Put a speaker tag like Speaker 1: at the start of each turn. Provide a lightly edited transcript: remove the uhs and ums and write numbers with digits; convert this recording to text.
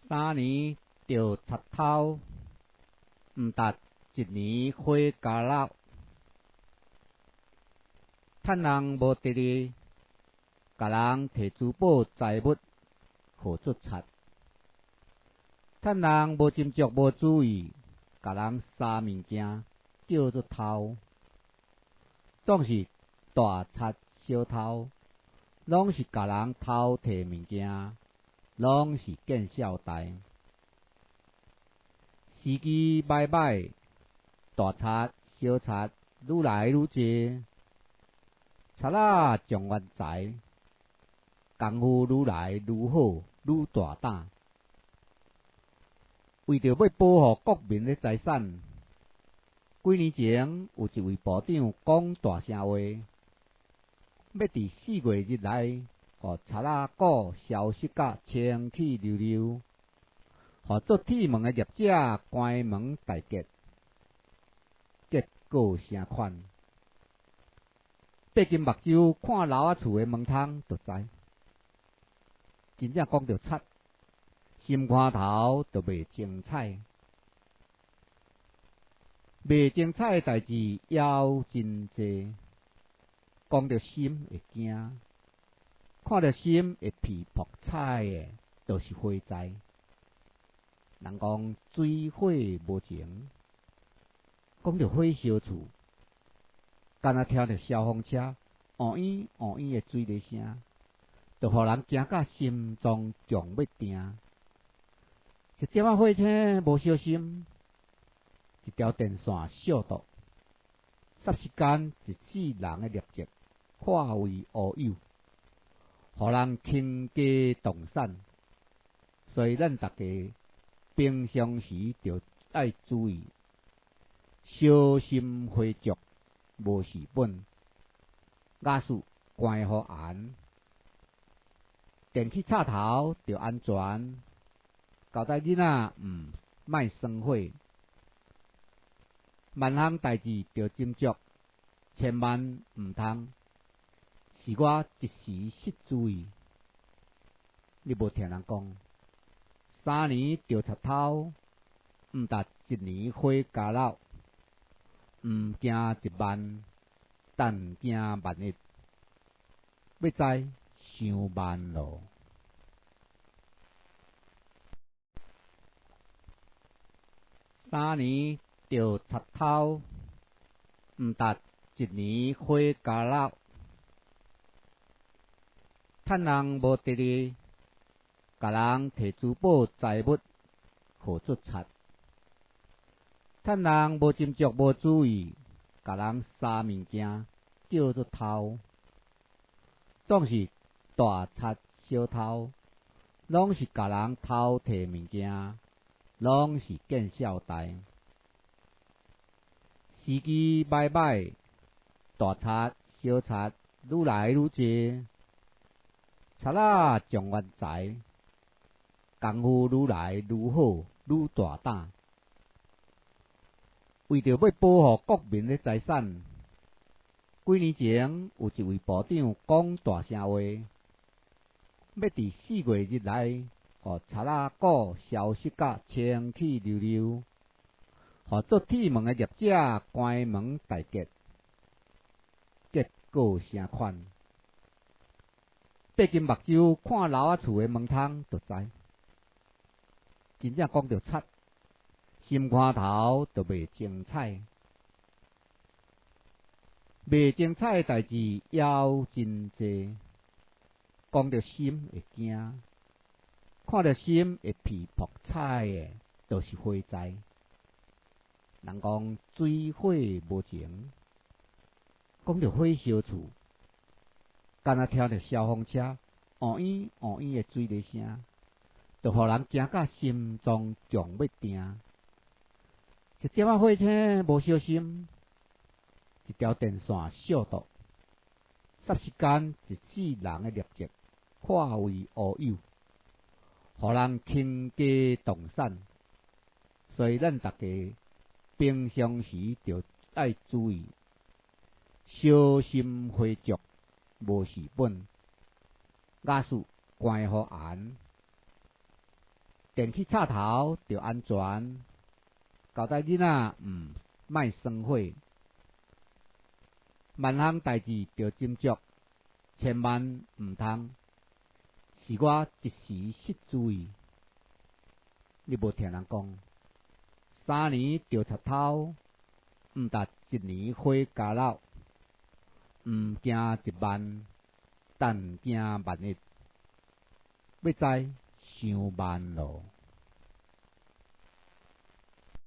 Speaker 1: 三年著賊偷，毋值一年火加老。趁人無佇咧，共人提珠寶財物，號做賊。趁人無斟酌無注意，共人捎物件叫做偷。總是大賊小偷，攏是共人偷提物件，攏是見笑代。時機䆀䆀，大賊小賊愈來愈濟，賊仔狀元才，功夫愈來愈好，愈大膽。為著欲保護國民的財產，幾年前有一位部長講大聲話，欲佇4月日內，予賊仔股消失甲清氣溜溜，予做鐵門的業者關門大吉，結果啥款？閉金目睭看樓仔厝的門窗就知，真正講著賊，心肝頭就袂精彩，袂精彩的代誌猶真濟，講著心會驚，看著心會皮爆彩的，就是火災。人講水火無情，講著火燒厝，干焦聽著消防車喔咦喔咦的水螺聲，就予人驚甲心臟強欲定。一點仔火星無小心，一條電線燒著，霎時間一世人的業績化為烏有，予人傾家蕩產。所以咱逐家平常時就愛注意，小心火燭，無蝕本。瓦斯關予嚴，電器插頭著安全，交代囡仔毋莫耍火。萬項代誌著斟酌，千萬毋通是我一時失注意。你無聽人講，三年著賊偷，毋值一年火加老，毋驚一萬，但驚萬一。欲知傷慢囉。三年著賊偷，毋值一年火加老。趁人無佇咧，共人提珠寶財物，號做賊。趁人無斟酌無注意，共人捎物件叫做偷。總是大賊小偷，攏是共人偷提物件，攏是見笑代。時機䆀䆀，大賊小賊愈來愈濟，賊仔狀元才，功夫愈來愈好，愈大膽。為著欲保護國民的財產，幾年前有一位部長講大聲話，欲佇4月日內，予賊仔股消失甲清氣溜溜，予做鐵門的業者關門大吉，結果啥款？閉金目睭看樓仔厝的門窗就知，真正講著賊，心肝頭就袂精彩，袂精彩的代誌猶真濟，講著心會驚，看著心會皮爆彩的，就是火災。人講水火無情，講著火燒厝，干焦聽著消防車喔咦喔咦的水螺聲，就予人驚甲心臟強欲定。一點仔火星無小心，一條電線燒著，霎時間一世人的業績化為烏有，予人傾家蕩產。所以咱逐家平常時就愛注意，小心火燭，無蝕本。瓦斯關予嚴，電去插頭就安全，交代囡仔毋莫生火。萬項代誌著斟酌，千萬毋通是我一時失注意。你無聽人講，3年著賊偷，毋值一年火加老，毋驚一萬，但驚萬一。欲知傷慢囉。